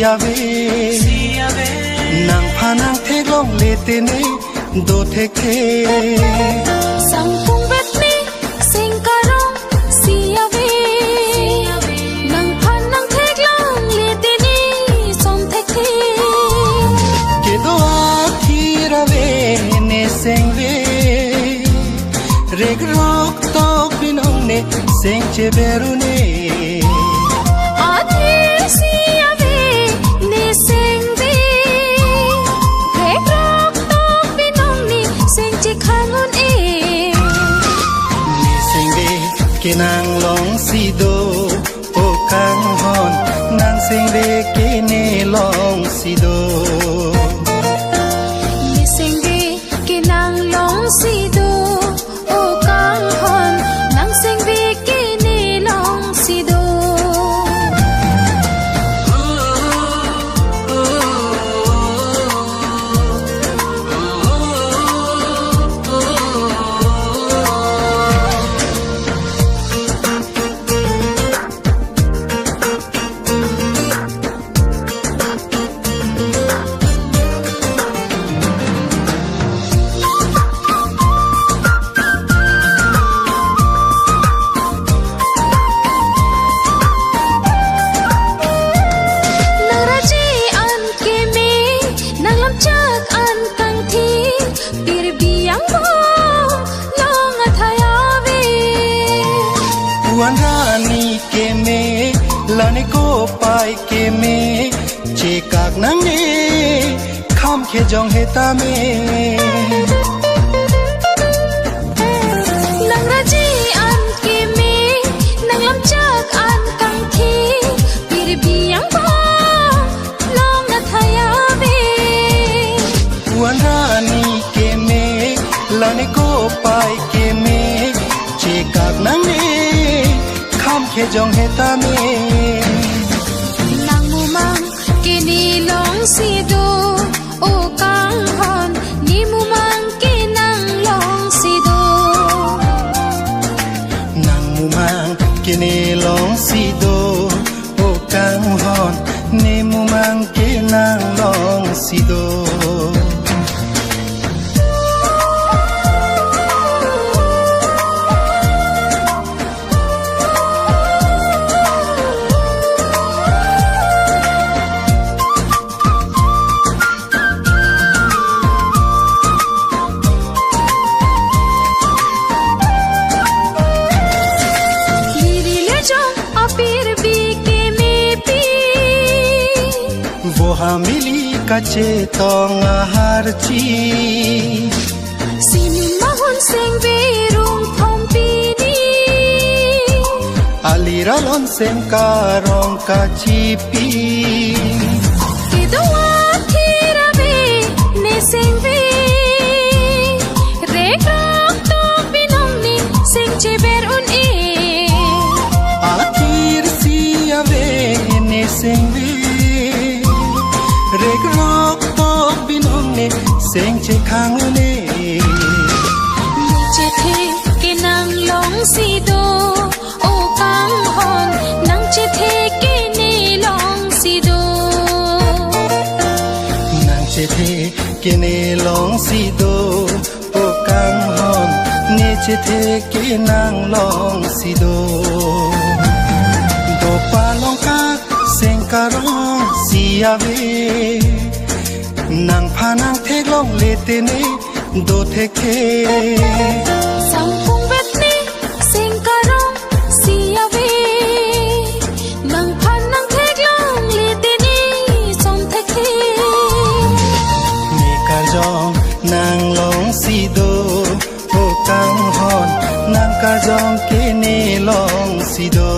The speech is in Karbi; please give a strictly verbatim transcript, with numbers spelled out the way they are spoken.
Ave, nangphan nangtheklongle tene do thekthe. Sangpung vet me seng karong si ave, nangphan nangtheklongle tene som thekthe. Kedo athir ave ne sengve, rekrok tok binong ne seng cheber un-e. Athir si ave ne sengve, rekrok tok binong ne seng chekhang un-e. Ne sengve ke nanglong si do, o kanghon, nang sengve ke ne long si do. Ne sengve ke nanglong si do, o kanghon, nang sengve ke ne long si do. Nang raji an keme, nang lamchak an kangthi, pirbi angbong long athai ave. Puan rani keme, lane kopai keme, chekak nangne, kham kejong he tame. Nang raji an keme, nang lamchak an kangthi, pirbi angbong long athai ave. Puan rani keme, lane kopai keme, chekak nangne, kham kejong he tame. Nang mumang ke ne long si do, o kanghon, ne mumang ke nanglong si do. Nang mumang ke ne long si do, o kanghon, ne mumang ke nanglong si do. Liri lejong apirbi kemepi, voha mili kachetong aharchi. Sini mahun sengve rung thom pini, aliralon seng karong kachipi. Kedo athir ave ne sengve, rekrok tok binong ne seng cheber un-e. Athir si ave ne sengve, rekrok tok binong ne seng chekhang un-e. Ne chethe ke nanglong si do, o kanghon, nang chethe ke ne long si do. Nang chethe ke ne long si do, o kanghon, ne chethe ke nanglong si do. Do palong kak seng karong si ave, nangphan nangtheklongle tene do thekthe. Sangpung vet ne seng karong si ave, nangphan nangtheklongle tene som thekthe. Ne karjong nanglong si do, o kanghon, nang karjong ke ne long si do.